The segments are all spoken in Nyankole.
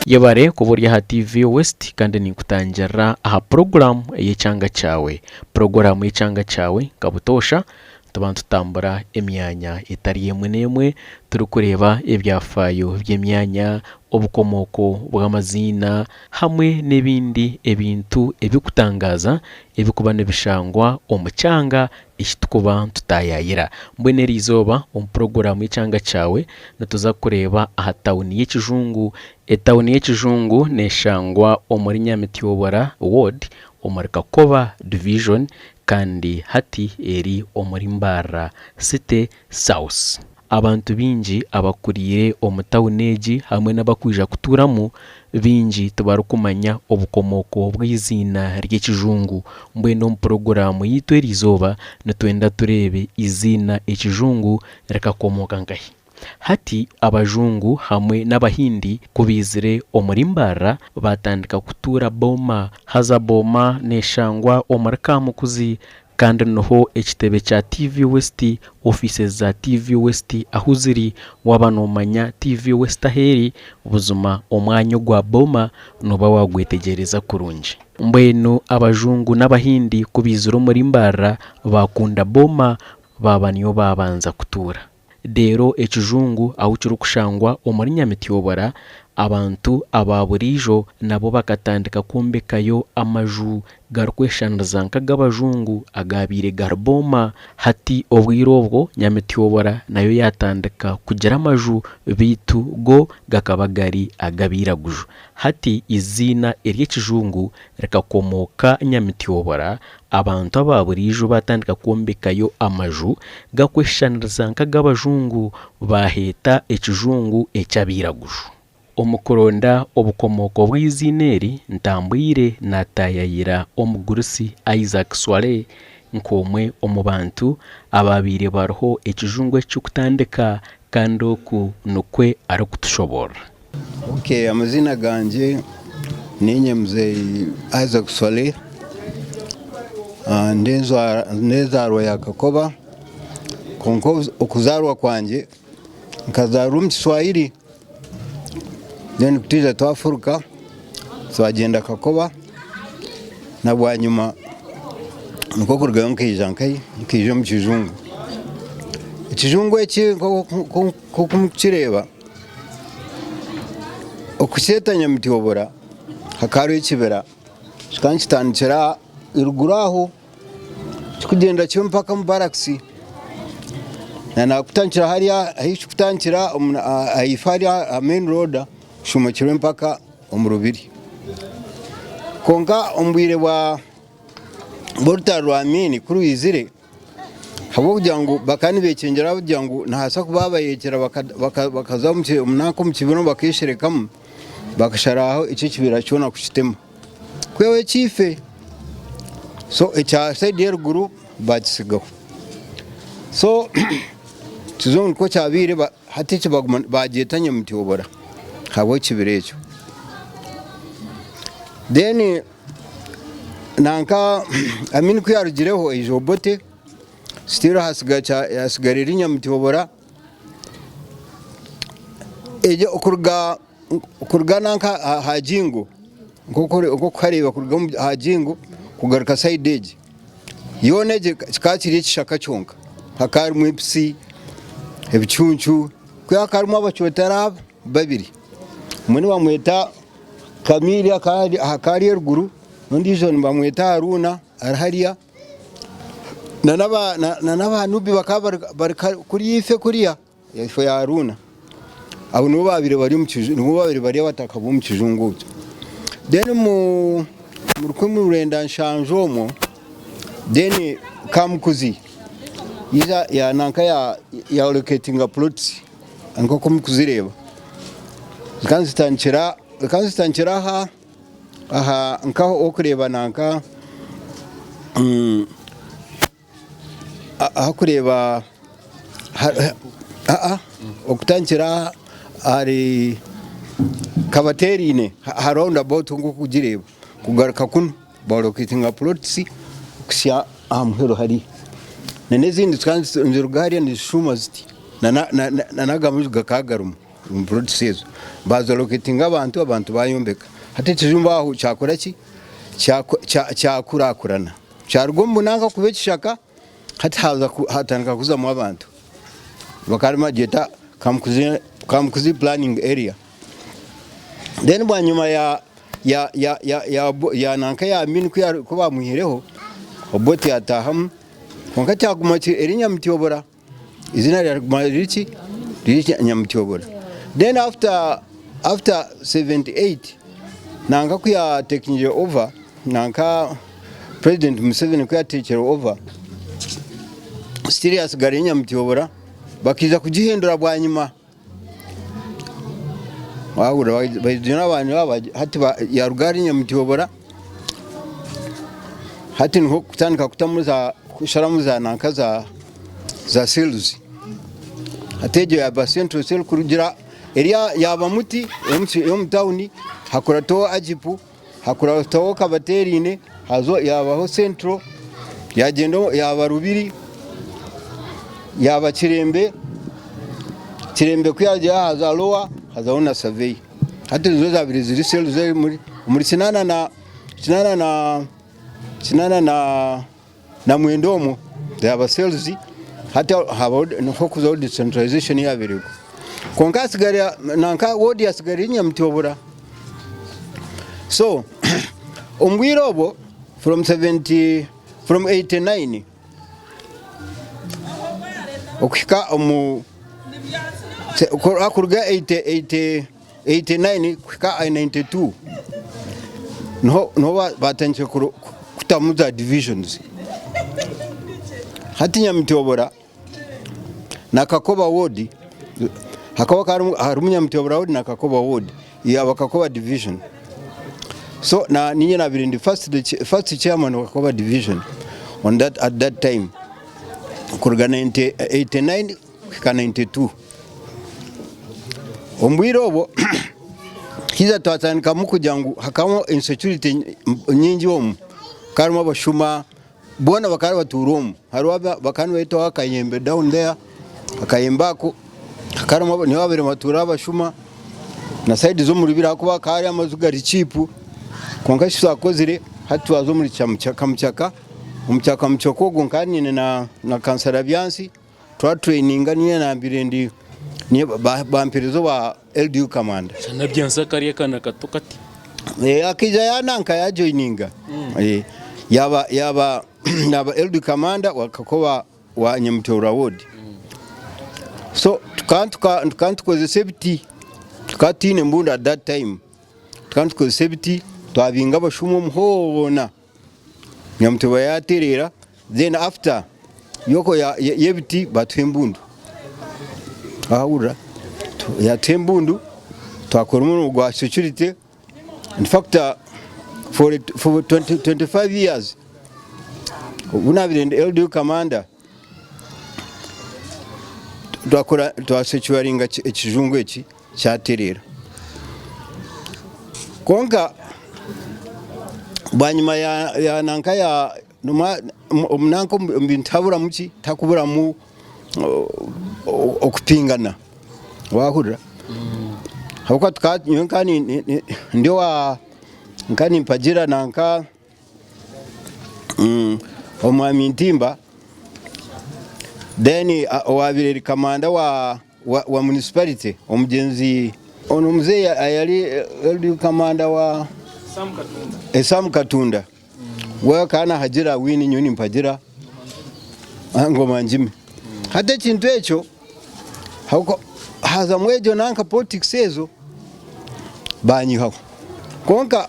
Yebare kuba ori aha TV West kandi ninkutangirira aha puroguraamu ey'ekyanga kyawe. Puroguraamu y'ekyanga kyawe nka butoosha nituba nitutambura emyanya etari emwe n'emwe turikureeba ebyafaayo by'emyanya, obukomooko bw'amaziina hamwe n'ebindi ebintu ebirikutangaaza ebirikuba nibishangwa omu kyanga eki turikuba nitutaayaayira. Mbwenu eri izooba omu puroguraamu y'ekyanga kyawe nituza kureeba aha tawuni y'ekijungu. Etawuni y'ekijungu neeshangwa omuri Nyamityobora ward omuri Kakoba division kandi hati eri omuri Mbarara City South. Abantu baingi abakuriire omu tawuni egi hamwe n'abarikwija kutuuramu baingi tibarikumanya obukomooko bw'eiziina ry'ekijungu. Mbwenu omu puroguraamu yaitu eriizooba nitwenda tureebe eiziina ekijungu rikakomooka nkahi. Hati abajungu hamwe n'abahindi ku baizire omuri Mbarara baatandika kutuura Booma. Haza Booma neeshangwa omuri Kamukuzi kandi niho ekitebe kya TV West, ofiises za TV West ahu ziri. Waaba noomanya TV West ahu eri, buzima omwanya ogwa Booma nooba waagwetegyereza kurungi. Mbwenu abajungu n'abahindi ku baizire omuri Mbarara baakunda Booma baaba niyo baabanza kutuura. Reero ekijungu ahu kirikushangwa omuri Nyamityobora, abantu aba buriijo nabo bakatandika kwombekayo amaju garikweshushaniriza nk'ag'abajungu agaabaire gari booma. Hati obwire obwo Nyamityobora nayo yaatandika kugira amaju beitu go gakaba gari ag'abairaguju. Hati eiziina ery'ekijungu rikakomooka Nyamityobora Abantu aba buriijo baatandika kwombekayo amaju gakweshushaniriza nk'ag'abajungu baaheeta ekijungu eky'abairaguju. Omu kuronda obukomooko bw'eiziina eri, Ntambwire naataayayira omugurusi Isaac Swaleh nk'omwe omu bantu abaabaire bariho ekijungu eki kirikutandika kandi oku nikwo arikutushoboorora. Ok amaziina gangye ninye mzei Isaac Swaleh ndenzarwa ya Kakoba kwonka okuzarwa kwangye nkazarwa omu Kiswahili then kutwija twafuruka twagyenda Kakoba nabwanyima nikwo kurugayo nkaija nkahi nkaija omu kijungu. Ekijungu eki nkoku murikukireeba Okukyeta Nyamutyobora hakaba hariho ekibira kikaba nikitandikira eruguru aho kirikugyenda kiri mpaka omu barakisi nakutandikira hariya ahu kirikutandikira ahaifo hariya aha main road kushuuma kiri mpaka omu rubiri. Kwonka omu bwire bw'orutaro rwa Amiini ku rwizire, Ahabw'okugira ngu bakaba nibeekyengera ahabw'okugira ngu nihabaasa kuba baabayekyera bakaza nanka omu kibira bakeesherekamu bakasharaho ekyo ekibira kyona kukitema kwihaho ekyaife. So ekya sayidi ey'eruguru baakitsigaho. So ekizungu nikwo kyabaire hati eki baguma baagyeta Nyamutyobora ahabw'ekibira ekyo. Then Nanka Amin ku yarugireho aija Obote still hasigara eri Nyamutyobora egyo okuruga okuruga nanka aha Jingo nk'okuhareeba kuruga aha Jingo kugaruka sayidi egi yoona egi kikaba kiri ekishaka kyonka hakaba harimu empisi, ebicuncu kwihaho hakaba harimu abacwetara aba babiri omwe nibamweta Kamiiri akaba ari eruguru n'ondiijo nibamweta Haruna ari hariya nana abanubi bakaba bari kuriya ife kuriya ife ya Haruna abo nibo baabaire bari omu nibo baabaire bari abataka b'omu kijungu ekyo. Then omu 1970 omwo then Kamukuzi yaija nanka ya allocatinga plots Nk'oku murikuzireeba zikaba nizitandikira zikaba nizitandikira aha aha nkaho orikureeba nanka ahakureeba okutandikira ahari Kabateeraine aha round about nk'oku orikugireeba kugaruka kunu baroketinga plots kuhitsya aha muheru hariya. N'ezindi zikaba niziruga hariya nizishuuma ziti. Nana aga maju gakaba garimu. omu plots ezo baaza allocatinga abantu, abantu bayombeka. Hati ekijumbu aho kyakora ki? Kyakurakurana. Kyaruga omu bunanka kuba ekishaka hati haaza hatandika kuzamu abantu. Bakaba nibagyeta Kamukuzi planning area. Then bwanyima ya ya ya ya ya ya nanka ya Amin ku bamwihireho, Obote yatahamu kwonka kyaguma eri Nyamutyobora. Izina ryaguma riri ki? Riri Nyamutyobora. Then after after 78 nanka ku ya tekingire over nanka president Museveni ku yatekire over still yasigara eri Nyamutyobora bakaija kugihindura bwanyima. Wahurira baija abantu aba hati yaruga ahari Nyamutyobora hati niho kutandika kutamu za kusharamu za nanka za za cells hati egyo yaba central cell kurugira eri yaba muti ey'omu tawuni hakurataho Agipu hakurataho Kabatereine haza yabaho central yagyenda yaba Rubiri yaba Kirembe, Kirembe ku yagira haza Lower hazaho na Survey. Hati nizo zabire ziri cells omuri kinaana na kinaana na kinaana na na mwenda omwo yaba cells hati habaho niho kuzaho decentralization yabire egwa. Kwonka hasigara nanka ward yasigara eri Nyamutyobora. So omu bwire obwo from 70 from 89 okuhika omu kuruga 89 kuhika aha 92 niho batandikire kutamu za divisions. Hati Nyamutyobora na Kakoba ward hakaba harimu Nyamutyobora ward na Kakoba ward yaba Kakoba division. So na ninye nabire ndi first chairman wa Kakoba division on that at that time kuruga 89 kuhika 92. Omu bwire obwo haija twatandikamu kugira ngu hakabamu insecurity nyingi omu, hakaba harimu abashuma boona bakaba nibatuura omu, hariho bakaba nibeetaho akayembe down there, akayembe ako hakaba harimu niho baabaire nibatuura abashuma na sayidi z'omu rubiri ahakuba hakaba hariyo amaju gari cheap kwonka eki twakozire hati twaza omuri Kamukyaka, omu Kamukyaka ogwo nkaba nyine na kansara Byansi. Twatraininga niiwe nambire ndi bampereza owa LDU commander. Shana Byansi akari akana kato kati. Eh, akaija yananka yajoininga eh, yaba yaba yaba LDU commander wa Kakoba wa Nyamutoora ward. So tukaba tukaba nitukozesa ebiti, tukaba tutaine mbundu at that time, tukaba nitukozesa ebiti twabinga abashuma omu hoona. Nyamutoba yatereera then after y'ebiti batuha embundu wahurira yatuha embundu twakora omurimo gwa security in fact for 25 years obu nabaire ndi LDU commander twakora twasecuringa ekijungu eki kyatereera. Kwonka bwanyima ya nanka ya nanka omu bintu tihaburamu ki, tihakuburamu okupingana wahurira ahabw'okuba tukaba nyowe nkaba ndi owa nkaba nimpagira nanka Omwami Ntimba then owaabaire ari kamanda wa municipality omugyenzi onu omuzeeyi ayari kamanda wa Sam Katunda we akaba nahagira wiini nyowe nimpagira Ngoma Ngime. Hati ekintu ekyo hazamu egyo nanka politics ezo banyihaho. Kwonka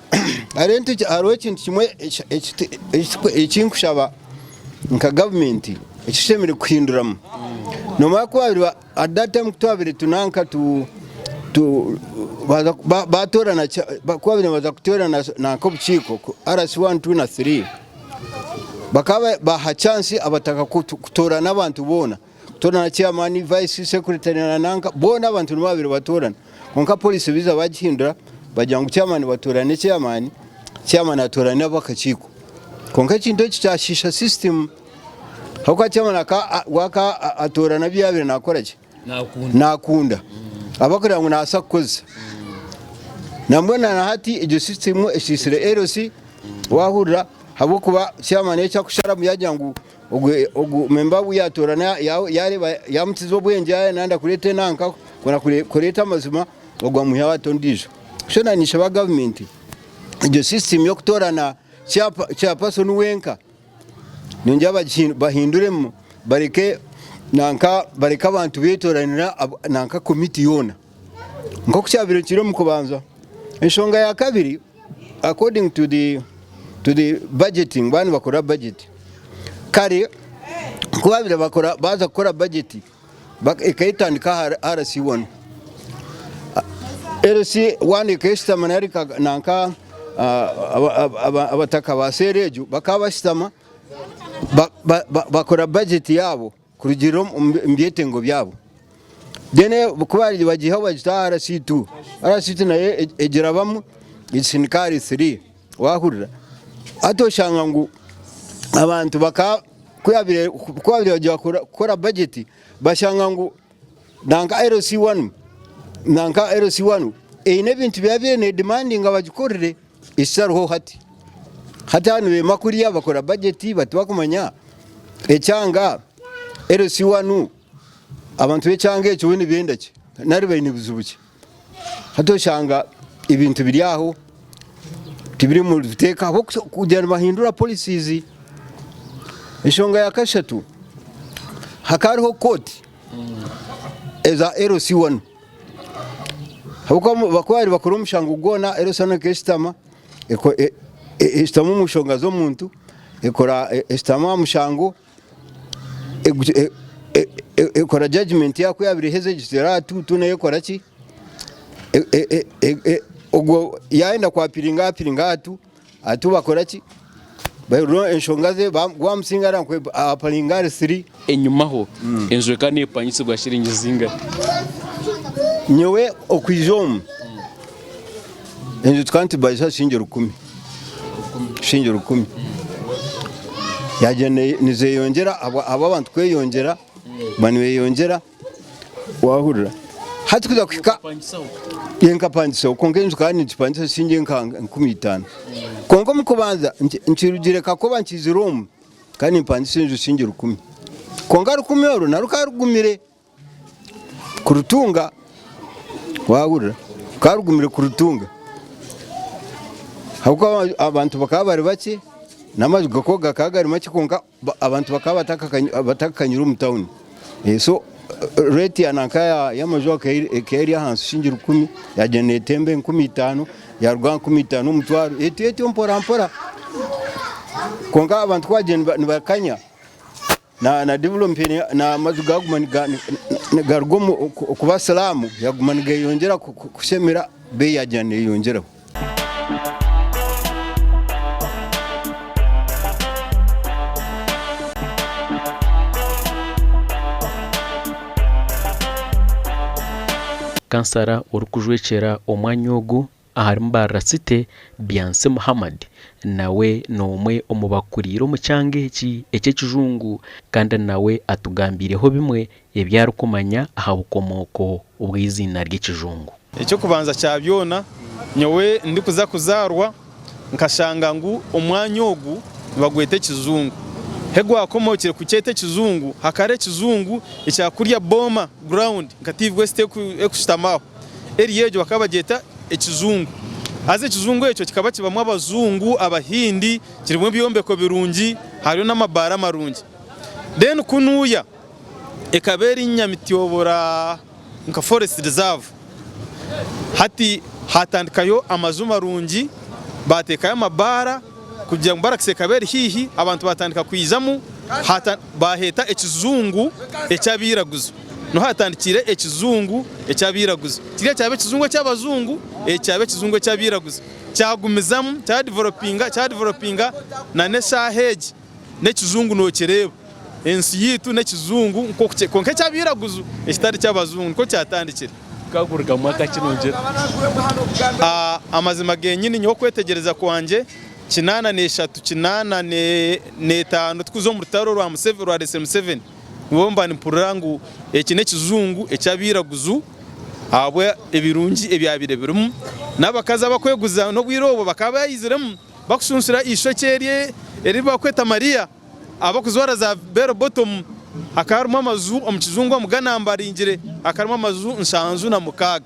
hariho ekintu kimwe eki nkushaba nka gavumenti eki tushemereire kuhinduramu. Noomanya ku baabaire at that time ku twabaire tunanka baatoorana ku baabaire nibaza kutoorana nanka obukiiko RC wani, tu na siri bakaba baha chance abataka kutoorana abantu boona. Kutoorana chairman, vice, secretary na nanka boona abantu nibo baabaire batoorana. Kwonka policy baija bagihindura bagira ngu chairman batoorane chairman, chairman atoorane ab'akakiiko. Kwonka ekintu eki kyashiisha system ahabw'okuba chairman akaba atoorana ebi yaabaire naakora ki? Naakunda. abarikureeba ngu nabaasa kukukozesa. Nambwenu na hati egyo system esiisire LC wahurira ahabw'okuba chairman eki arikusharamu yagira ngu ogu member ogu yatoorana yareeba yamukiza obwengye yayenda kureeta enanka kureeta amazima ogwo amwihaho ata ondiijo. So naanye ninshaba gavumenti egyo system y'okutoorana chairperson wenka ningira bahinduremu bareke nanka bareke abantu betoranira nanka komiti yoona nk'oku kyabaire kiri omu kubanza. Enshonga ya kabiri according to the to the budgeting baaba nibakora budget kare ku baabaire bakora baaza kukora budget ekaba etandika aha RC1. LC1 ekaba eshutama nari nanka abataka ba seeri egyo bakaba bashutama bakora bajeti yaabo kurugiirira omu byetengo byabo. Then ku bagiihaho bagita aha RC2, RC2 nayo egirabamu egisindika ahari 3 wahurira. Hati oshanga ngu abantu bakaba ku baabaire bagyenda kukora bajeti bashanga ngu Nanka LC1 nanka LC1 eine ebintu byabaire nedimandinga bagikorere ekitariho hati. Hati aha nibeema kuriya bakora budget bati bakumanya ekyanga LC1 abantu b'ekyanga ekyo bo nibenda ki nari baine buzibu ki. Hati oshanga ebintu biri aho tibiri omu buteeka ahabw'okugira nibahindura policies. Enshonga ya kashatu hakaba hariho kooti eza LC1 ahabw'okuba bakaba nibakora omushango gwona LC1 ekeshutama eshutama omu nshonga z'omuntu ekora eshutama aha mushango ekora judgement yaayo ku yaabaire eheza egiteera aha tuutu nayo ekora ki ogwo yaayenda kwapiringa apiringa aha tu bakora ki bahurira enshonga ze gwamusinga apiringa ahari siri. Enyimaho enju ekaba nepangisibwa shiringi zingahi? Nyowe okwija omu enju tukaba nitubajisa shiringi rukumi. Shiringi rukumi yagyenda nizeyongyera ahabw'abantu kweyongyera baba nibeyongyera wahurira hati kuza kuhika nkapangisaho kwonka enju nkaba ningipangisa shiringi nka 50 kwonka omu kubanza nkirugire kakoba nkizire omu nkaba nimpangisa enju shiringi rukumi kwonka rukumi oru narwo rukaba rugumire. Kurutunga wahurira rukaba rugumire kurutunga ahabw'okuba abantu bakaba bari bakye n'amaju gakaba gari makye kwonka abantu bakaba batakakanyire omu tawuni so reeti y'amaju ekaba eri ahansi shilingi rukumi yagyenda neetemba 5000 yaruga aha 5000 omutwaro etyo etyo mpora mpora kwonka abantu ku baagyenda nibakanya. Na development n'amaju gaguma nigaruga omu kuba silaamu yaguma nigeyongyera kushemera beeyi yagyenda neyeyongyeraho. Kansara orikujwekyera omwanya ogu Ahari Mbarara City, Byansi Muhammad nawe n'omwe omu bakuriire omu kyanga eki eky'ekijungu kandi nawe atugambiireho bimwe ebi arikumanya aha bukomooko bw'eiziina ry'ekijungu. Eky'okubanza kya byona, nyowe ndikuza kuzaarwa nkashanga ngu omwanya ogu nibagweta ekijungu. He gwakomookire kukyeta ekijungu, hakaba hariho ekijungu ekya kurya booma, ground, nka TV West erikushutama aho. Eriya egyo bakaba bagyeta ekijungu. Haza ekijungu ekyo kikaba kibamu abajungu, abahindi, kirimu ebyombeko birungi, hariyo n'amabaara marungi. Then kunuuya ekaba eri nyamityobora nka forest reserve. Hati haatandikayo amaju marungi, baateekayo amabaara kugira ngu barakisi ekaba eri haihi, abantu baatandika kwijamu, baaheeta ekijungu eky'abairaguju. Niho haatandikiire ekijungu eky'abairaguju. Kiriya kyaba ekijungu eky'abajungu, eki kyaba ekijungu eky'abairaguju. Kyagumizamu kyadivelopinga, kyadivelopinga n'eshaaha egi n'ekijungu nookireeba. Ensi yaitu n'ekijungu nk'oku kiri kwonka eky'abairaguju ekitari ky'abajungu nikwo kyatandikire. Kikaguruka mwaka ki nongyera? Amazima genyini nyowe okwetegyereza kwangye, 83, 85 tukuza omu rutaro rwa Museveni, rwa Museveni. Nyowe mba nimpurira ngu eki n'ekijungu eky'abairaguju ahabwa ebirungi ebyabaire birimu n'abakazi abakweguza n'obwire obwo bakaba baiziremu bakushunsura eishokye eri eri bakweta Maria abakuzwara za bell bottom. Hakaba harimu amaju omu kijungu omu ganambaringire hakaba harimu amaju 76.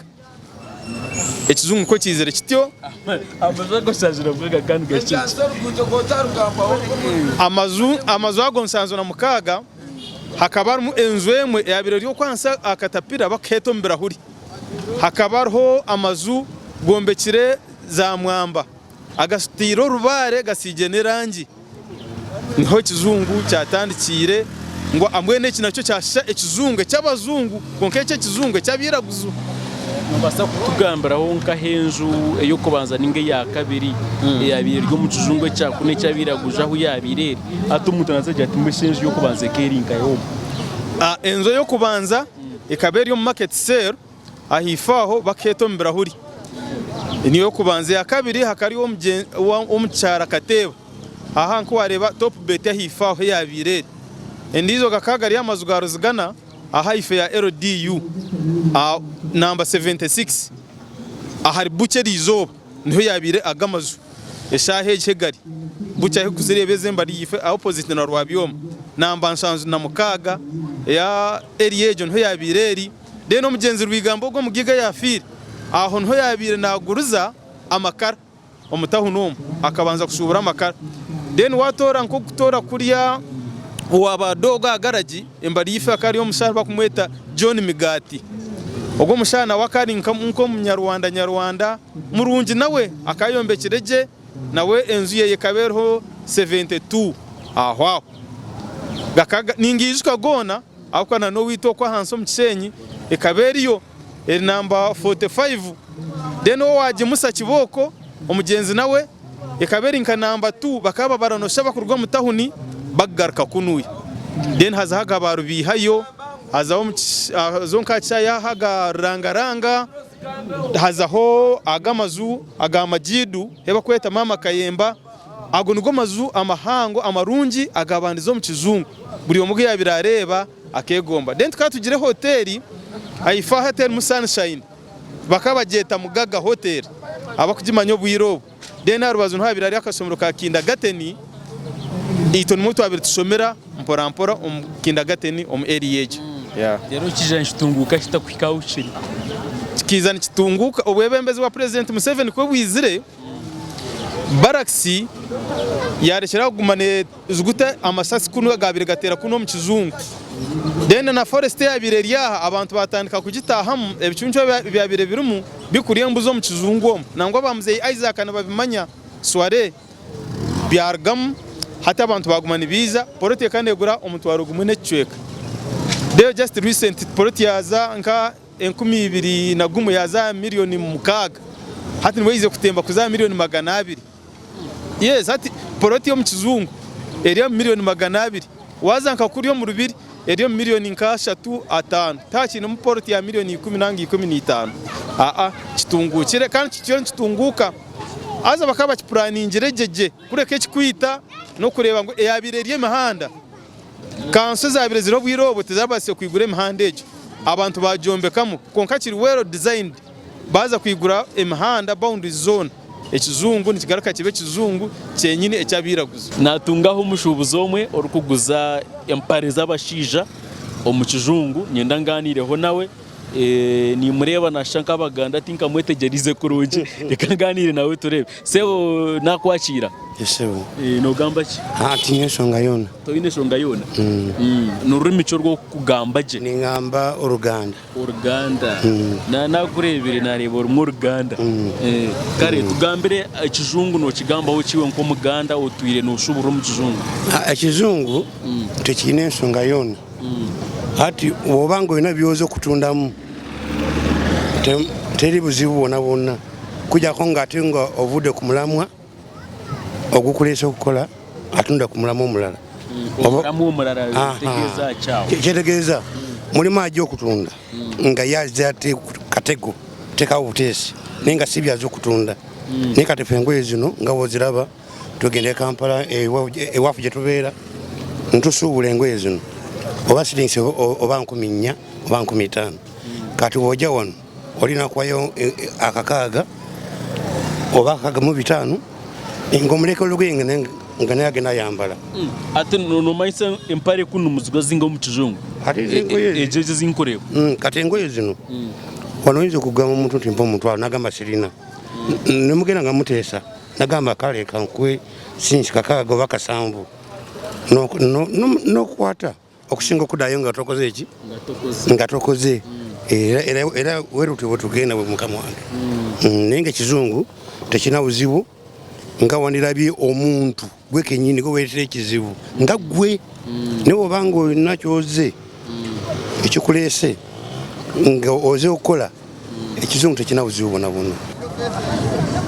Ekijungu nikwo kiizire kityo. Amaju ago 76 kandi gahikire ki? Amaju amaju ago 76 hakaba harimu enju emwe eyabaire eri okwo ahansi aha katapira bakuheeta omu birahuri. Hakaba hariho amaju gombekire za mwamba agasutaire orubaare gasiigire n'erangi. Niho ekijungu kyatandikiire ngu mbwenu eki nakyo kyashusha ekijungu eky'abajungu kwonka eki ekijungu eky'abairaguju. Noobaasa kutugambiraho nkaha enju ey'okubanza ninga eya kabiri eyaabaire eri omu kijungu ekya kunu eky'abairaguju ahu yaabaire eri? Hati omuntu naabaasa kugira ati mbwenu shi enju y'okubanza ekaba eri nkahi omu? Enju ey'okubanza ekaba eri omu market cell ahaifo aho bakeeta omu birahuri. Niyo y'okubanza. Eya kabiri hakaba hariyo ow'omukyara Kateeba. Aha nku wareeba Top Bet ahaifo aho eyabaire eri. Endiijo gakaba gari amaju ga Ruzigana ahaifo ya LDU namba 76 ahari Bukya eriizooba niho yabaire ago amaju eshaaha egi ahu gari. Bukya ahu orikuzireeba ezi embari yaifo opposite na Rwabyoma namba 76 eya area egyo niho yabaire eri. Then omugyenzi Rwigamba ogwo omugaiga ayafiire aho niho yabaire naguriza amakara. Omu tawuni omu akabanza kushuubura amakara then watoora nk'okutoora kuriya owa ba doogo aha garagi embari yaife hakaba hariyo omushaija bakumweta John Migaati. Ogwo omushaija nawe akaba ari nk'omunyarwanda nyarwanda murungi nawe akaba ayombekire gye nawe enju ye ekaba eriho 72 aho aho. Ningaijuka goona ahabw'okuba na n'owaitu okwo ahansi omu Kishenyi ekaba eriyo. Eri namba 45 then owagimusa kibooko omugyenzi nawe ekaba eri nka namba 2 bakaba babara noshusha bakuruga omu tawuni bakugaruka kunuya then hazaho aga ba Rubihayo hazaho hazaho nka kishaayi aha aga Rurangaranga hazaho aga amaju aga Magidu ahu bakweta maama Kayemba ago nigo maju amahango amarungi agabandize omu kijungu buri omwe ogu yabaire areeba Akeegomba. Then tukaba tugira ehoteeri ahaifo aha erimu Sunshine. Bakaba bagyeta Mugaga Hotel abakugimanya obwire obu. Then aha rubaju niho habaire hariyo akashomero ka kindergarten, itwe nimwo twabaire tushomera mpora mpora omu kindergarten omu area egyo. Yeah. Reero kiija nikitunguuka kita kuhika ahu kiri? Kikiija nikitunguuka obwebembezi bwa President Museveni ku bwizire, barracks yarekyera aho kuguma ne. Zigute amasasi kunu agaabaire gateera kunu omu kijungu. Then na forest eyaabaire eri aha abantu baatandika kugitaahamu ebicuncu ebyabaire birimu bikurya embuzi omu kijungu omu. Nangwa ba muzeeyi Isaac nibabimanya soiree byarugamu hati abantu baaguma nibaija poloti ekaba neegura omutwaro gumwe n'ekicweka. Then just recent poloti yaaza nka 2001 yaaza aha miriyoni 6 hati nibwo yaizire kutemba kuza aha miriyoni 200. Yes, hati poloti y'omu kizungu eri omu miriyoni 200. Waaza nka kuriya omu Rubiri eri omu miriyoni nka ashatu, ataano. Tihakiinemu poloti ya miriyoni ikumi nanga 15. Aa, kitunguukire kandi kikiriyo nikitunguuka. Haza bakaba bakipuraningire gye gye kureka ekikwita n'okureeba ngu eyaabaire eri emihanda, kanso ezaabaire ziriho obwire obwo tizabaasize kwigura emihanda egyo. Abantu baagyombekamu kwonka kiri well designed. Baaza kwigura emihanda boundaries zoona. Ekijungu nikigaruka kiba ekijungu kyenyini eky'abairaguju. Naatungaho omushuubuzi omwe orikuguza empare z'abashaija omu kijungu, niinyenda ngaaniireho nawe. Nimureeba naashusha nk'Abaganda tinkamwetegyereize kurungi, reka ngaaniire nawe tureebe. Sebo naakwakiira. Sebo. Noogamba ki? Tihaine nshonga yoona. Toine nshonga yoona? N'orurimi ki oru orikugamba gye? Ningamba Oruganda. Oruganda. Nakureebire nareeba orimu oruganda. Kare tugambire ekijungu nokigambaho ki iwe nk'omuganda otwire noshuburira omu kijungu? Ekijungu tikiine nshonga yoona. Hati woba ngu oyine ebi oza kutundamu teri buzibu bwona bwona kwihaho ngu ate ngu ovude ku muramwa ogukureese kukora atunda ku muramwa omurara. Omuramwa omurara nitegeeza ki aho? Kyetegeeza murimu aja okutunda nga ye aze ate katego tekaho obuteesi naye nga si byaza okutunda. Naye kati ffe engoye zino nga bwoziraba tugenda e Kampala ewafu gyetubeera nitusuubura engoye zino oba siringisi oba 4000 oba 5000 kati bwoja wano. Ori nakuhayo akakaaga oba akakaaga mu bitaano ngu omureke olugoye ngu nawe agende ayambara. Hati nomanyisa empare kunu nimuzigura zingahi omu kijungu? Hati ezi engoye ezi. Egi ezi nkureeba. Kati engoye zino wano oyinza okugamba omuntu nti mpa omutwaro nagamba sirina. Nimugenda nga muteesa nagamba kale kankuwe sinki kakaaga oba kasanvu nokwata. Okusinga okudayo nga tokoze ki? Nga tokoze. Era era era werutyo bwetugenda bwe mukama wange. Naye nga ekizungu tekirina buzibu nga wandirabye omuntu gwe kenyini gwe weretera ekizibu nga gwe naye oba nga olina kyoze ekikuleese nga oze okukola ekizungu tekirina buzibu bwona bwona.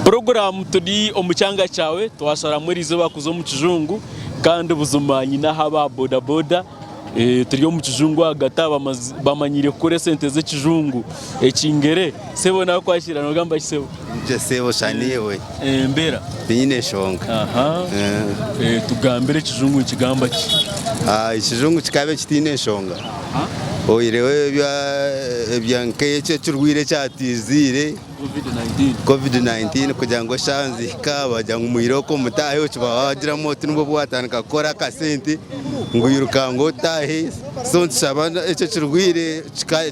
Puroguraamu Turi omu Kyanga Kyawe twasharamu eriizooba kuza omu kijungu kandi buzima nyine aha aba boda boda turi omu kijungu ahagati aha bamanyiire kukora esente z'ekijungu ekingere. Sebo nakwakira nogamba ki sebo? Nikyo sebo shana iwe. Embeera? Tinyine nshonga. Tugambire ekijungu nikigamba ki? Ekijungu kikaba kitaine nshonga. Oihireho ebya nk'ekyo ekirwaire ekyatwiziire Covid 19 kugira ngu eshaaha nizihika bagira ngu mwire okwo mutaahe okiba wagiramu oti nibwo watandika kukora akasente ngu iruka ngu otaahe so nitushaba ekyo ekirwaire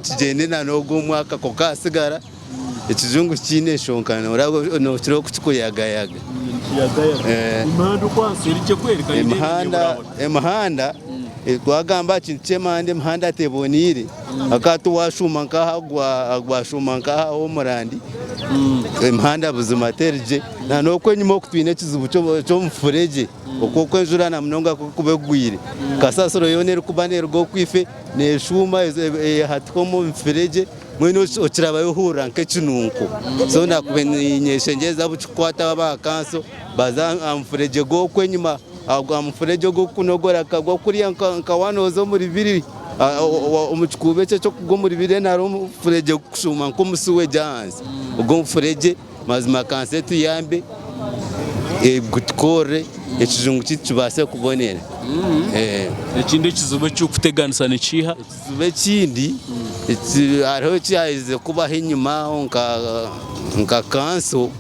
kigyende na n'ogu omwaka kwonka hasigara ekijungu tikiine nshonga nokira oku kirikuyagayaga. Emihanda Twagamba aha kintu ky'emihanda, emihanda teboneire. Ahakuba tiwashuuma nk'aha gwashuuma nk'aha Omurandi, emihanda buzima teri gye. Na n'oku enyima oku twine ekizibu ky'omufuregye, oku oku enjura na munonga ku erikuba egwire, kasasiro yoona erikuba neeruga okwife neeshuuma ehatika omu mufuregye, mbwenu okirabayo ohurira nk'ekinunko. So nakuba niinyeshengyereza abu kirikukwataho aba kanso baze aha mufuregye gw'oku enyima. Aha mufuregye ogw'okukunogora gukagwa kuriya nka waaba nooza omuri biri omu kikuubo ekyo eky'okugwa omuri biri hariho omufuregye gurikushuuma nk'omu suwegi ahansi. Ogwo omufuregye mazima kanso etuyambe gutukorere ekijungu kyaitu kibaase kubonera. Ekindi ekizibu ekirikuteganisa nikiiha? Ekizibu ekindi hariho ekyaherize kubaho enyima aho nka kanso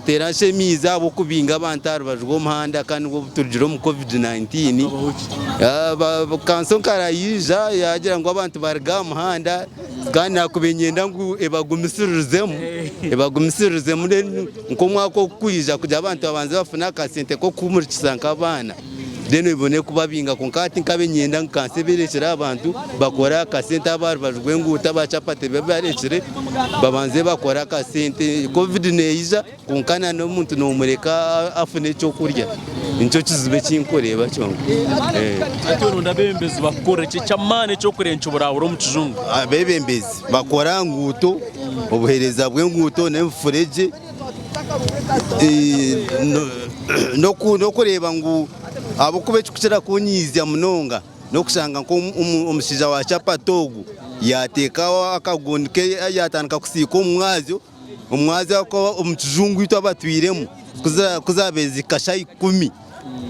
terashemiize ahabw'okubinga abantu aha rubaju rw'omuhanda kandi nibwo turugire omu covid 19. Kanso nkarayiija yaagira ngu abantu baruge aha muhanda kandi nakuba niinyenda ngu ebagumisiririzemu ebagumisiririzemu then nk'omwaka ogurikwija kugira abantu babanze bafune akasente k'okuhumurikisa nk'abaana. Then ebone kubabinga kwonka hati nkabe niinyenda ngu kanso eberekyere abantu bakore akasente aba rubaju rw'enguuto aba chapati babarekyere babanze bakore akasente. Covid neija kwonka na n'omuntu nomureka afune ekyokurya nikyo kizibu eki nkureeba kyonka. Hati oronda abeebembezi bakukore ki eky'amaani eky'okureeba nikiburabura omu kijungu? Abeebembezi bakore aha nguuto, obuheereza bw'enguuto n'emifuregye. N'okureeba ngu ahabw'okuba ekirikukira kunyiizya munonga n'okushanga nk'omushaija wa chapati ogu yaateekaho akagundi ke yaatandika kusiika omu mwazyo, omwazyo ahabw'okuba omu kijungu itwe abatwiremu ku zaabaire zihika shaaha ikumi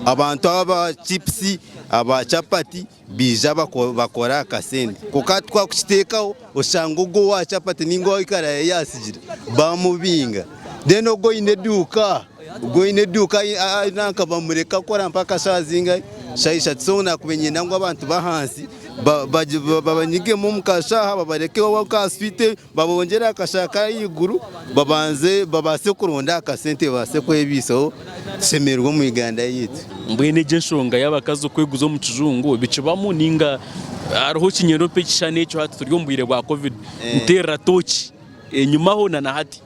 abantu aba chipusi, aba chapati Baija bakora akasente kwonka hati ku akukiteekaho oshanga ogwo owa chapati ninga ow'ekaraya ei atsigire bamubinga. Then ogwo oine eduuka, ogwo oine eduuka nanka bamureka kukora mpaka shaaha zingahi? Shaaha ishatu. So nakuba niinyenda ngu abantu b'ahansi babanyigemu omu kashaaha babareke omu ka sweet babongyere aha kashaaha k'ahaiguru babanze babaase kuronda akasente babaase kwebaisaho tushemererwe omu Uganda yaitu. Mbwenu egyo enshonga y'abakazi okweguza omu kijungu bikibamu ninga hariho ekinyerope ekishushani ekyo hati turi omu bwire bwa covid nterera tooki enyimaho na nahati.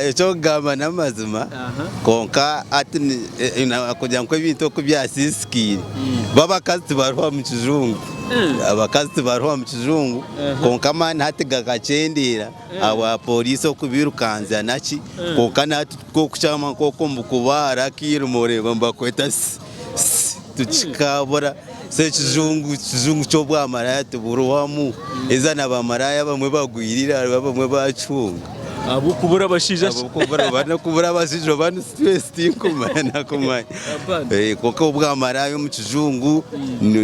Eky'okugamba n'amazima kwonka hati kugira ngu ebintu oku byasiisikaire bo abakazi tibaruha mu kijungu, abakazi tibaruha mu kijungu kwonka amaani hati gakakyendeera ahabwa poriisi okubirukanzya naki kwonka nahati nk'okushama nk'oku omu kubaara akairima oreeba nibakweta si si tikikabura so ekijungu ekijungu ky'obwamaraaya tiburuhamu haza na bamaraaya abamwe bagwire eiraro abamwe baakihunga. Ahabw'okubura abashaija shi? Ahabw'okubura oba n'okubura abashaija oba ni stress tinkumanya nakumanya. Apana. Kwonka obwamaraaya omu kijungu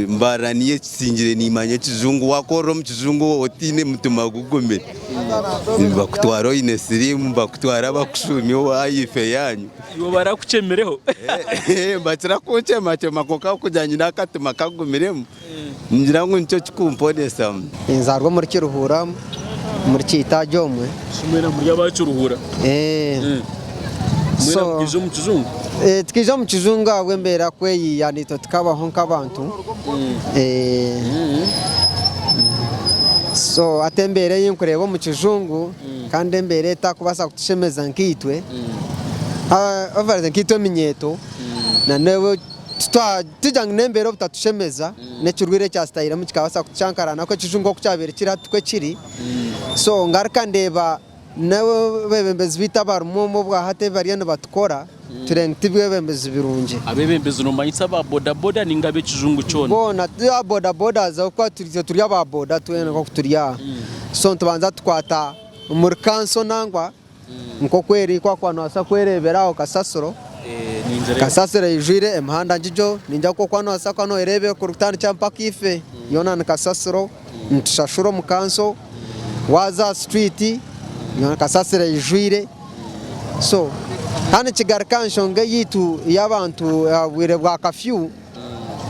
mbarara niyo ekisingire nimanya ekijungu wakorera omu kijungu otaine mutima gugumire nibakutwara oine siriimu bakutwara bakushuumya owa ife yaanyu. Iwe barakukyemireho? Nibakira kunkyemakyema kwonka kugira nyine akatima kagumiremu Ningira ngu nikyo kikumponesa. Ninzaarwa omuri Kiruhura omuri Kiitaagi omwe. Mwena muri aba Kiruhura? Mwena mukaija omu kijungu? Tukaija omu kijungu ahabw'embeera kweyiya naitwe tukabaho nk'abantu. So hati embeera ei nkureeba omu kijungu kandi embeera etakubaasa kutushemeza nkaitwe, nkaitwe eminyeeto na n'obu Titugira ngu n'embeera obutatushemeza, n'ekirwaire ekyasitairemu kikabaasa kutucankarana ahabw'okuba ekijungu oku kyabaire kiri hati tikwo kiri. So ngaruka ndeeba n'abeebembezi baitu abarimu omu obwahati ebi bariyo nibatukora, tureeba ngu tibyebembezi birungi. Abeebembezi nomanyisa aba bodaboda ninga ab'ekijungu kyona? Boona, ti aba bodabodas ahabw'okuba itwe turi aba boda twena nk'oku turi aha. So nitubanza tukwata omuri kanso nangwa. Nk'oku eri ku wakuba noobaasa kwereebera aho kasasiro, kasasiro eijwire emihanda ngigyo, ningira ku wakuba noobaasa kuba nooyereebera kutandikira mpaka ife yoona ni kasasiro, nitushashura omu kanso, waaza aha sitwiti yoona kasasiro eijwire, so kandi kigaruka aha nshonga eyaitu ey'abantu aha bwire bwa kafyu,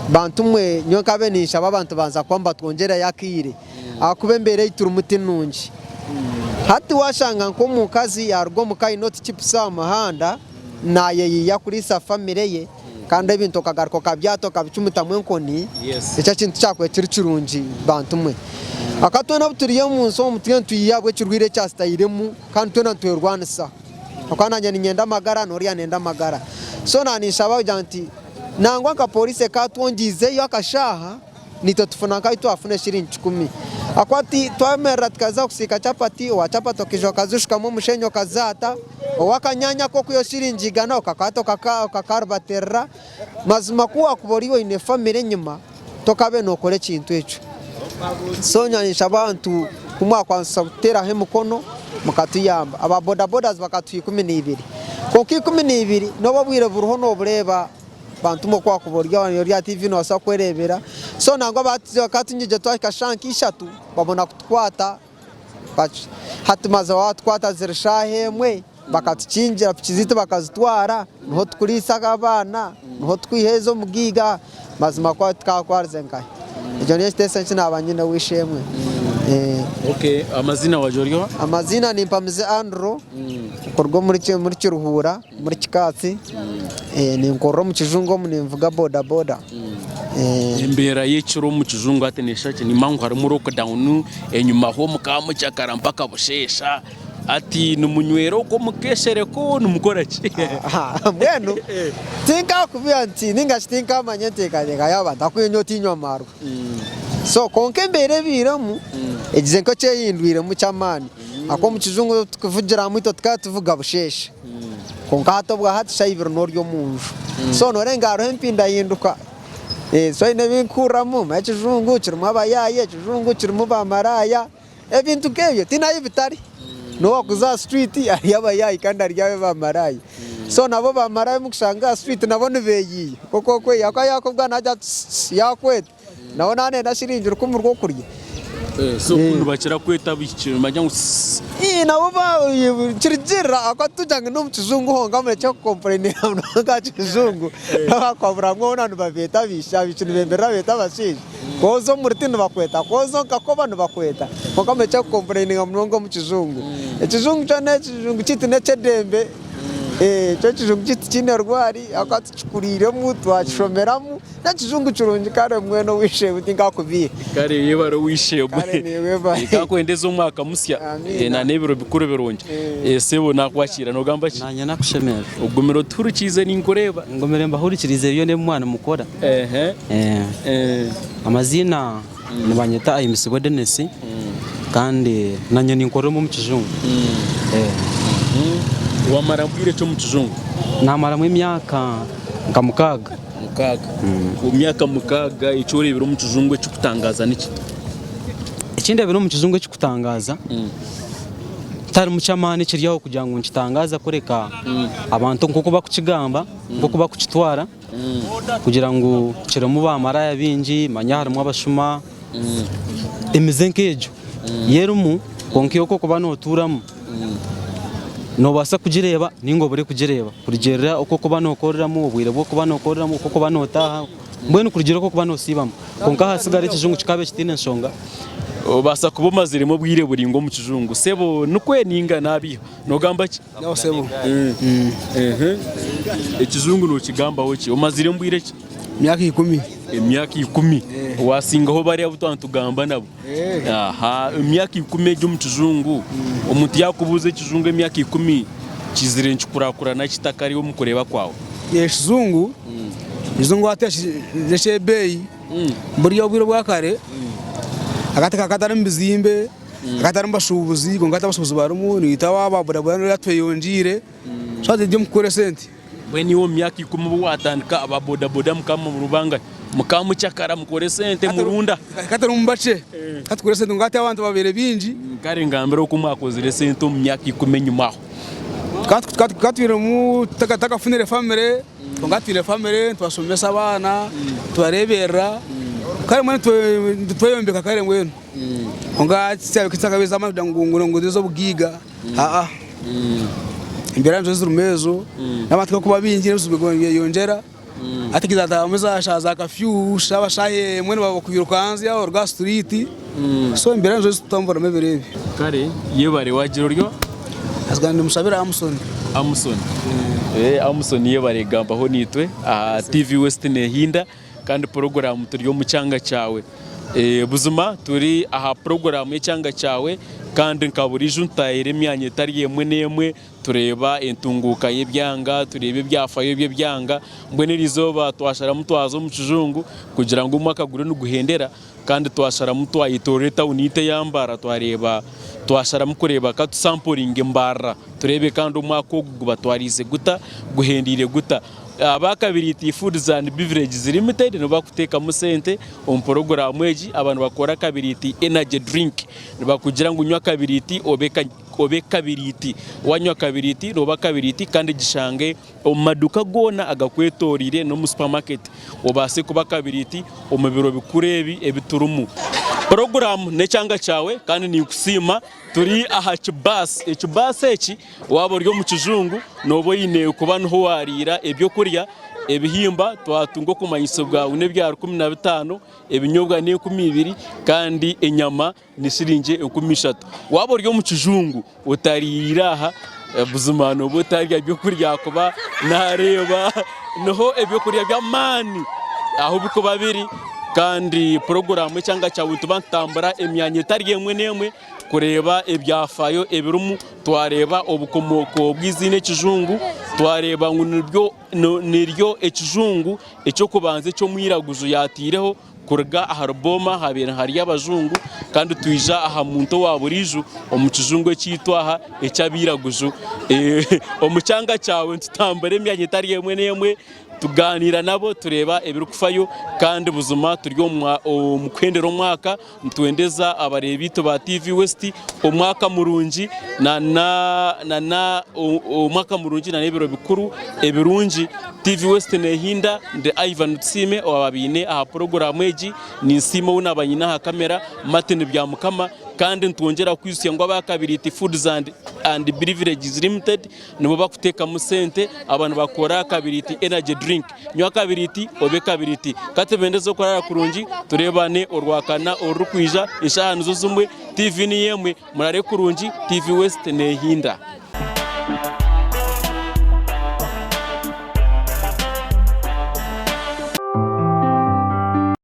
bantu mwe nyowe nkabaire ninshaba abantu banza kuba nibatwongyerayo akaire. Ahakuba embeera ei turimu ti nungi. Hati waashanga nk'omukazi yaaruga omu ka aine otuchipusi aha muhanda naayeyiya kuriisa famire ye kandi ebintu okagaruka okabyata okabicumitamu enkoni, ekyo ekintu tikyakubaire kiri kirungi bantu mwe. Ahakuba twena obu turi omu nsi omu turiyo nitwiha ahabw'ekirwaire ekyasitairemu kandi twena nitwerwanisa. Ahakuba naanye niinyenda amagara n'oriya nayenda amagara. So naninshaba kugira nti nangwa nka pooriisi ekaatwongyeizeyo akashaaha, Naitwe tufuna nk'ahu twafuna eshiringi kikumi. Ahakuba twemerera tukaza kusiika chapati, owa chapati okaija okazishukamu omushenyi okazaata, ow'akanyaanya ko okwihaho shiringi igana okakwata okakarubatirira. Mazima ku waakuba ori oine famire enyima, tokaabaire nookora ekintu ekyo. So nyowe ninshaba abantu ku mwakwanisa kututeeraho emikono mukatuyamba. Aba bodabodas bakatuha 12, kwonka 12 n'obu obwire buriho noobureeba. Bantumwe oku wakuba ori aha TV nobaasa kwerebera so nangwa bakatunyigye twahika shaaha nka ishatu babona kutukwata hati mazima batukwata ziri shaaha emwe bakatukingira piki zaitu bakazitwara niho tukuriisa abaana niho tukwiha ez'omugaiga mazima tukakwarize nkahi ekyo nikyo ekiteeso eki naaba nyine ow'eishe-emwe. Amaziina wagira ori oha? Amaziina ni Mpamize Andrew kuruga omuri Kiruhura. Omuri Kikaatsi ninkorera omu kijungu omu ninvuga boda boda. Embeera y'ekiro omu kijungu hati neeshusha ki? Nimanya ngu harimu lockdown enyima ho mukaba mukyakara mpaka busheesha hati nimunywera okwo mukeshereko nimukora ki? Mbwenu tinkakubiha nti ninga shi tinkamanya enteekateeka y'abantu ahakuba nyowe tinywa amaarwa. So kwonka embeera ebairemu egize nk'ekyehindwiremu ky'amaani ahakuba omu kijungu tukuvugiramu itwe tukaba tuvuga busheesha. Kwonka hati obwa hati shaaha ibiri n'ori omu nju. So nooreeba ngu hariho empindahinduka. So haine ebi nkuhuriramu, manya ekijungu kirimu abayaayi, ekijungu kirimu baamaraaya, ebintu nk'ebyo tihaine ahu bitari. N'obu waakuza aha street hariyo abayaayi kandi hariyo baamaraaya. So nabo baamaraaya obu orikushanga aha street nabo nibeeyiiya nk'oku orikweyiiya ahakuba yaakubugana naagira ati sisi yaakweta. Nawe naanenda shiringi rukumi rw'okurya. So ku nibakira kweta abaishiki nibagira ngu sss. Ii nabo nikirugirira ahakuba titugira ngu n'omu kijungu honka murekye kukompureyininga munonga aha kijungu n'abakwabura ngu hoona nibabeeta abaishiki, abaishiki nibemerera beete abashaija. Ku oza omu ruti nibakweta, ku oza omu kakoba nibakweta. Kwonka murekye kukompureyininga munonga omu kijungu. Ekijungu kyo n'ekijungu kyaitu n'eky'edembe, kyo ekijungu kyaitu tikiine rwari ahakuba tukikuriiremu, twakishomeramu. N'ekijungu kirungi kare mbwenu ow'eishe-emwe tinkakubiiha. Kare yebare ow'eishe-emwe. Kare naiwe Nkakwendeza omwaka musya Amiina. na n'ebiro bikuru birungi. Sebo nakwakira nogamba ki? Nanye nakushemererwa. Ogumire otuhurikiize ninkureeba. Ngumire mbahurikirize byona ebi mwaba nimukora. Amaziina nibanyeta Ahimbisibwe Denis kandi nanye ninkorera omu kijungu. Wamara bwire ki omu kijungu? Namaramu emyaka nka mukaaga. Mukaaga. Omu myaka mukaaga eki oreebire omu kijungu ekirikutangaaza niki? Eki ndeebire omu kijungu ekirikutangaaza, Tiharimu ky'amaani ekiri aho kugira ngu nikitangaaza kureka abantu nk'oku barikukigamba, nk'oku barikukitwara kugira ngu kirimu baamaraaya baingi, manya harimu abashuma, emize nk'egyo yo erimu kwonka iwe ku orikuba nootuuramu noobaasa kugireeba nainga obure kugireeba kurugiirira oku orikuba nookoreramu, obwire obu orikuba nookoreramu, oku orikuba nootaaha. Mbwenu kurugiirira oku orikuba noosiibamu. Kwonka ahasigara ekijungu kikaaba kitaine nshonga. Obaasa kuba omaziremu obwire buraingwa omu kijungu sebo nikwe ninga nabiiha nogamba ki? Nyowe sebo. Ekijungu nokigambaho ki? Omaziremu bwire ki? Emyaka ikumi. Emyaka ikumi. Wasingaho bariya abu twaba nitugamba nabo. Aha, emyaka ikumi egi omu kijungu, omuntu yakubuuza ekijungu emyaka ikumi kizire nikikurakurana kita kare omu kureeba kwawe? Ekijungu, ekijungu hati n'ekyebeeyi. Buriya obwire obwa kare akaba katari mu bizimbe, hakaba hatarimu bashuubuzi kwonka hati abashuubuzi barimu naitwe aba bodaboda nibwo tweyongyeire so hati turi omu kukora esente. Mbwenu iwe omu myaka ikumi obu waatandika aba bodaboda mukaba muri bangahi? Mukaba mukyakara mukora esente murunda? Hakaba turimu bakye, tukaba tukora esente kwonka hati abantu babaire baingi. Kare ngambira oku mwakozire esente omu myaka ikumi enyima aho. Tukaba twinemu tutakafunire famire. Kwonka twine famire nitubashomesa abaana, tubareeberera kare mbwenu nitweyombeka kare mbwenu kwonka tikyakabaire amaani kugira ngu ngu ez'obugaiga aa embeera nizo zirimu ezo n'abantu ku barikuba baingi n'ebizibu nibyeyongyera hati hatamu eshaaha za kafyu shaaha emwe nibakwiruka hanze oruga aha situriiti so embeera nizo zirikutamburamu ebiro ebi. Kare yebare wagira oryo? Mazima nimushabira Amuson. Amuson. Eh, Amuson yebare gambaho naitwe aha TV West nehinda kandi puroguraamu turi omu kyanga kyawe. Eh, buzima turi aha puroguraamu y'ekyanga kyawe kandi nka buriijo ntutaahire emyanya etari emwe n'emwe tureeba entunguuka y'ebyanga, tureeba ebyafayo by'ebyanga. Mbwenu eriizooba twasharamu twaza omu kijungu kugira ngu omwaka guriyo niguhendera Kandi twasharamu twayetoorora etawuni yaitu eya Mbarara twareeba twasharamu kureeba ka tusamporinge Mbarara tureebe kandi omwaka ogu gubatwariize guta, guhendeire guta. Aba Kabiriiti Foods and Beverages Limited nibo bakuteekamu sente omu puroguraamu egi. Aba nibakora Kabiriiti Energy Drink. Nibakugira ngu nywa Kabiriiti obe obe Kabiriiti. Wanywa Kabiriiti nooba Kabiriiti kandi gishange omu maduuka goona agakwetoreire n'omu supamaketi obaase kuba kabiriiti omu biro bikuru ebi ebi turimu. Puroguraamu n'ekyanga kyawe kandi ninkusiima. Turi aha kibaasi. Ekibaasi eki waaba ori omu kijungu nooba oine kuba niho waariira eby'okurya. Ebihimba twatunga okumanyisibwa ngu n'ebya 15, ebinyobwa n'enkumi ibiri kandi enyama ni shiringi 3000. Waaba ori omu kijungu otariire aha, buzima nooba otarya byokurya ahakuba naareeba niho ebyokurya by'amaani ahu birikuba biri kandi puroguraamu ekyanga kyawe nituba nitutambura emyanya etari emwe n'emwe kureeba ebyafaayo ebirimu, twareeba obukomooko bw'eiziina ekijungu, twareeba ngu niryo ekijungu eky'okubanza eki omwiraguju yaataireho. Kuruga ahari booma habaire hariyo abajungu kandi twija aha muntu owa buriijo omu kijungu ekyaitu aha eky'abairaguju. Omu kyanga kyawe nitutambura emyanya etari emwe n'emwe tugaaniira nabo tureeba ebirikufayo kandi buzima turi omu kuhendera omwaka nitwendeza abareebi baitu ba TV West omwaka murungi nana omwaka murungi nana ebiro bikuru ebirungi. TV West nehinda, ndi Ivan Tusiime owababaine aha puroguraamu egi. Ninsiima ou naaba nyine aha kamera, Martin Byamukama. Kandi nitwongyera kukwijutsya ngu aba Kabiriiti Foods and and Beverages Limited nibo bakuteekamu sente. Aba nibakora Kabiriiti Energy Drink. Nywa Kabiriiti obe Kabiriiti. Ka tubendeze okuraara kurungi, tureebane Orwakana orurikwija eshaaha nizo zimwe. TV niyo emwe, muraare kurungi, TV West nehinda.